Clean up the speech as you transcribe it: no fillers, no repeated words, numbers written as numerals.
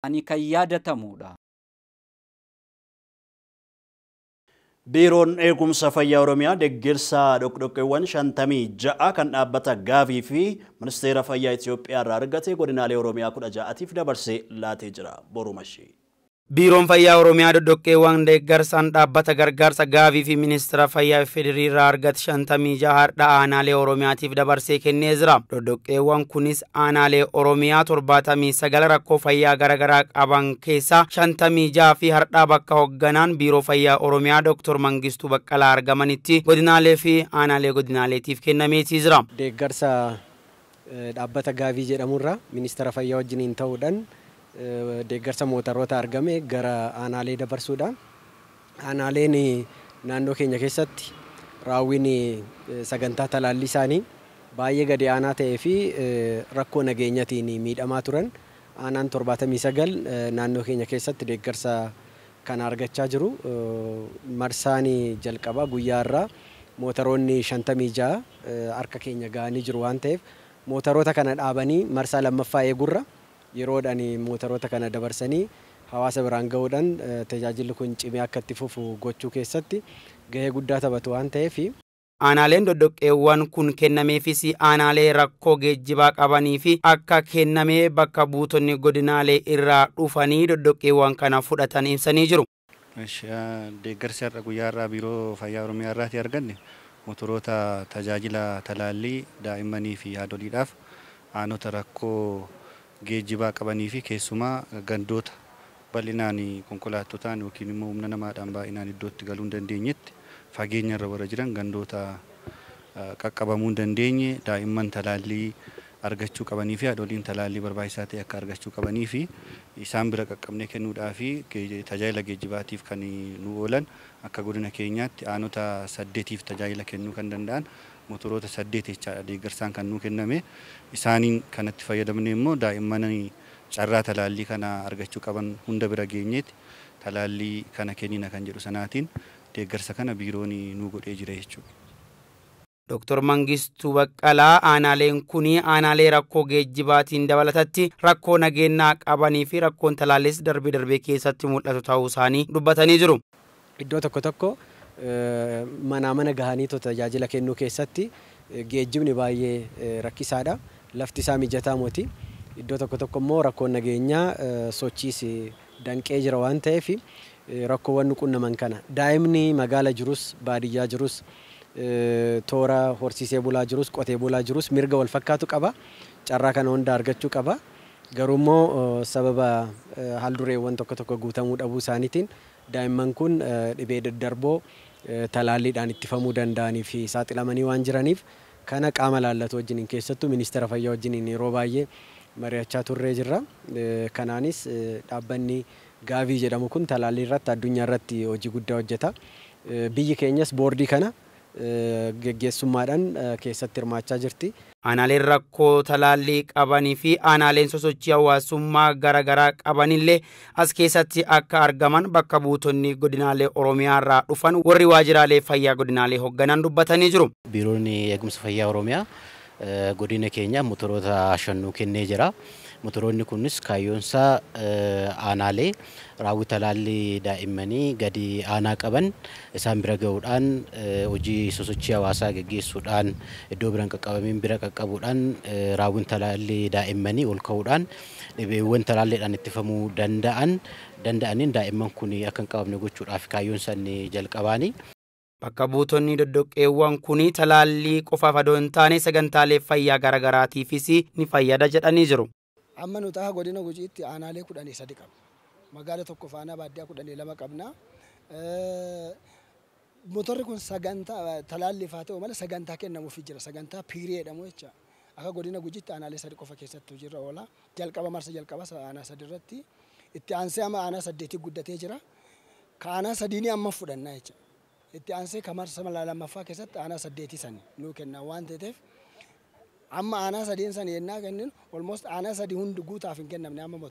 Kan yaadatamudha. Biiroon Eegumsa Fayyaa Oromiyaa deeggarsa dhoqdhoqqeewwan 56 kan dhaabbata Gaavii fi Ministeera Fayyaa Itoophiyaa irraa argate godinaalee Oromiyaa 16tiif dabarsee laatee jira. Borumashee. Biiroon Fayyaa Oromiyaa dhoqqeewwan deeggarsaan dhaabbata gargaarsa Gaavii fi Ministeera Fayyaa Federii irraa argate 56 har'a aanaalee Oromiyaatiif dabarsee kennee jira. Dhoqqeewwan kunis aanaalee Oromiyaa 79 rakkoo fayyaa garaagaraa qaban keessaa 56 fi har'a bakka hoogganaan Biiroo Fayyaa Oromiyaa Dr. Mangistuu Baqqalaa argamanitti godinaalee fi aanaalee godinaaleetiif kennameetii jira. Deeggarsa dhaabbata Gaavii jedhamurraa Ministeera Fayyaa wajjiniin ta'uudhaan deeggarsa mootoroota argame gara aanaalee dabarsuudha. Aanaaleen naannoo keenya keessatti raawwiin sagantaa talaallii isaanii baay'ee gadi aanaa ta'ee fi rakkoo nageenyatiin miidhamaa turan aanaan 79 naannoo keenya keessatti deeggarsa kana argachaa jiru. Marsaan jalqabaa guyyaa irraa mootoroonni 56 harka keenya ga'anii jiru waan ta'eef mootoroota kana dhaabanii marsaa lammaffaa eegurra yeroodhaan mootoroota kana dabarsanii hawaasa biraan gahuudhaan tajaajilli kun cimee akka itti fufu gochuu keessatti gahee guddaa taphatu waan ta'eef. Aanaaleen dhoqqeewwan kun kennameefis aanaalee rakkoo geejjibaa qabanii fi akka kennamee bakka buutonni godinaalee irraa dhufanii dhoqqeewwan kana fudhatan ibsanii jiru. Deeggarsi har'a guyyaa irraa Biiroo Fayyaa Oromiyaa irraati arganne motoroota tajaajila talaallii daa'immanii fi haadholiidhaaf aanota rakkoo geejjibaa qabanii fi keessumaa gandoota bal'inaan konkolaattotaan yookiin immoo humna namaadhaan baay'inaan iddootti galuu hin dandeenyetti fageenya irra warra jiran gandoota qaqqabamuu hin dandeenye daa'imman talaallii argachuu qabanii fi haadholiin talaallii barbaachisaa ta'e akka argachuu qabanii fi isaan bira qaqqabnee kennuudhaa fi tajaajila geejjibaatiif kan nu oolan akka godina keenyaatti aanota 8tiif tajaajila kennuu kan danda'an motoroota 8 jechaadha deeggarsaan kan nuu kenname. Isaaniin kanatti fayyadamne immoo daa'imman carraa talaallii kana argachuu qaban hunda bira geenyeeti talaallii kana kennina kan jedhu sanaatiin deeggarsa kana biiroon nuu godhee jira jechuudha. Dr. Mangistuu Baqqalaa aanaaleen kun aanaalee rakkoo geejjibaatiin dabalatatti rakkoo nageenyaa qabanii fi rakkoon talaallis darbee darbee keessatti mul'atu ta'uu isaanii dubbatanii jiru. Iddoo tokko tokko manaa mana gahanii tajaajila kennuu keessatti geejjibni baay'ee rakkisaadha. Lafti isaa mijataa miti. Iddoo tokko tokko immoo rakkoon nageenyaa sochiis danqee jira waan ta'eef rakkoowwan nu qunnaman kana daa'imni magaala jirus baadiyyaa jirus toora horsiisee bulaa jirus qotee bulaa jirus mirga wal fakkaatu qaba. Carraa kana hunda argachuu qaba. Garuu immoo sababa haaldureewwan tokko tokko guutamuu dhabuu isaaniitiin daa'imman kun dhibee daddarboo talaalliidhaan ittifamuu danda'anii fi saaxilamanii waan jiraniif kana qaama laallatu wajjiniin keessattuu Ministeera Fayyaa wajjiniin yeroo baay'ee mari'achaa turree jirra. Kanaanis dhaabbanni Gaavii jedhamu kun talaallii irratti addunyaa irratti hojii guddaa hojjeta. Biyyi keenyas boordii kana geggeessummaadhaan keessatti hirmaachaa jirti. Aanaaleen rakkoo talaallii qabanii fi aanaaleen sosochii hawaasummaa garaagaraa qabanillee as keessatti akka argaman bakka buutonni godinaalee Oromiyaa irraa dhufan warri waajjiraalee fayyaa godinaalee hoogganan dubbatanii jiru. Biiroon Eegumsa Fayyaa Oromiyaa godina keenya motoroota 5 kennee jira. Motoroonni kunis kaayyoonsaa aanaalee raawwii talaallii daa'immanii gadi aanaa qaban isaan bira gahuudhaan hojii sosochii hawaasaa geggeessuudhaan iddoo biraan qaqqabamiin bira qaqqabuudhaan raawwiin talaallii daa'immanii ol ka'uudhaan dhibeewwan talaalliidhaan ittifamuu danda'aniin daa'imman kun akka hin qabamne gochuudhaaf kaayyoon isaanii jalqabaani. Bakka buutonni doddoqqeewwan kun talaallii qofaaf adoo hin taane sagantaalee fayyaa garaagaraatiifis ni fayyada jedhanii jiru. Amma nuti akka godina Gujiitti aanaalee 13 qabna. Magaala tokko faana baadiyyaa 12 qabna. Motorri kun sagantaa talaalliif haa ta'u malee sagantaa kennamuufii jira. Sagantaa piirii jedhamu jecha. Akka godina Gujiitti aanaalee 3 qofa keessatti hojiirra oola. Jalqaba marsa jalqaba aanaa 3 irratti itti aansee amma aanaa 8 guddatee jira. Ka aanaa 3 amma fudhannaa jecha. Itti aansee ka marsa lammaffaa keessatti aanaa 8 sani nuu kenna waan ta'eef amma aanaa 3 sani yennaa kennin almost aanaa 3 hundi guutaaf hin kennamne amma.